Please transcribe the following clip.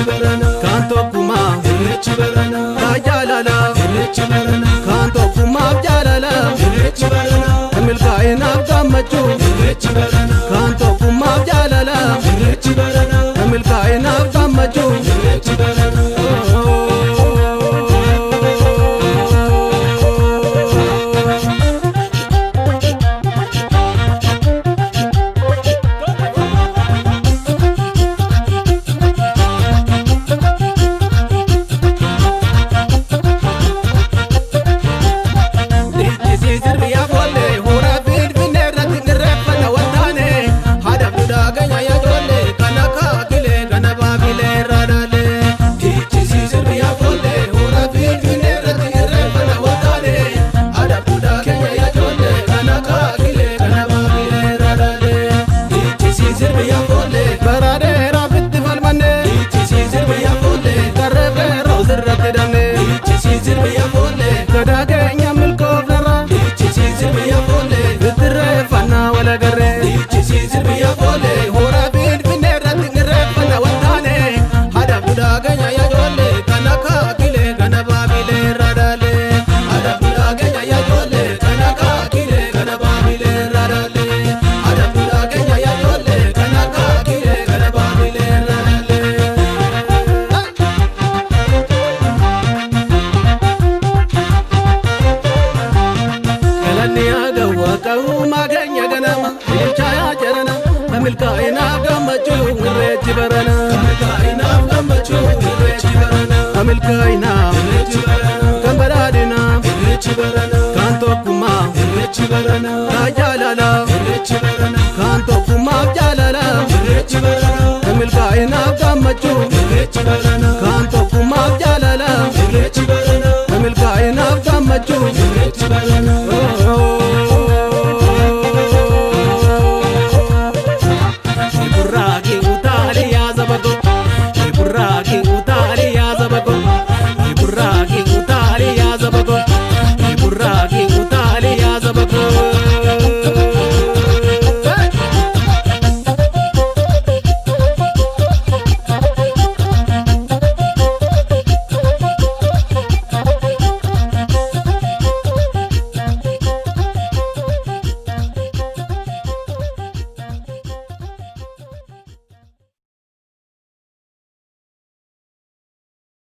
Irreechi barana. Kaan tokkummaa. Irreechi barana. Kaan jaalala. Irreechi barana. Kaan tokkummaaf jaalala. Irreechi barana. Milkaa'inaaf gammachuu. Irreechi barana. Kaan tokkummaaf jaalala. Irreechi barana. Milkaa'inaaf gammachuu. Irreechi barana. Dhiichisi sirbiyaa foollee hora finfinnee irratti irreeffanna waltaane haadha duudhaa keenya yaa ijoollee kan akka akilee kana baabilee irraa dhaalee. Dhiichisi sirbiyaa foollee hora finfinnee irratti irreeffanna waltaane haadha duudhaa keenya yaa ijoollee kan akka akilee kana baabilee irraa dhaalee. Dhiichisi sirbiyaa foollee bara dheeraaf itti falmanne. Dhiichisi sirbiyaa foollee. Tarree feeroo sirratti damne. Dhiichisi sirbiyaa foollee. Gadaa keenya milkoofnarra. Dhiichisi sirbiyaa foollee. Ittirreeffannaa wal agarree. Dhiichisi sirbiyaa foollee. Hora finfinnee irratti irreeffanna waltaane haadha duudhaa keenya yaa ijoollee kan akka akilee kana baabilee irraa dhaalee. Haadha duudhaa keenya yaa ijoollee kan akka akilee kana baabilee irraa dhaalee. Haadha duudhaa keenya yaa ijoollee kan akka akilee kana baabilee irraa dhaalee. Galanni haa ga'u akka uumaa keenya ganama ililchaa yaa jarana milkaa'inaaf gammachuu irreechi barana. Milkaa'inaaf gammachuu. Irreechi barana. Milkaa'inaaf Irreechi barana. kan badhaadhinaa Irreechi barana. kan tokkummaa Irreechi barana. kan jaalala Irreechi barana. kan tokkummaaf jaalala Irreechi barana. milkaa'inaaf gammachuu Irreechi barana. kan tokkummaaf jaalala Irreechi barana. milkaa'inaaf gammachuu. Irreechi barana.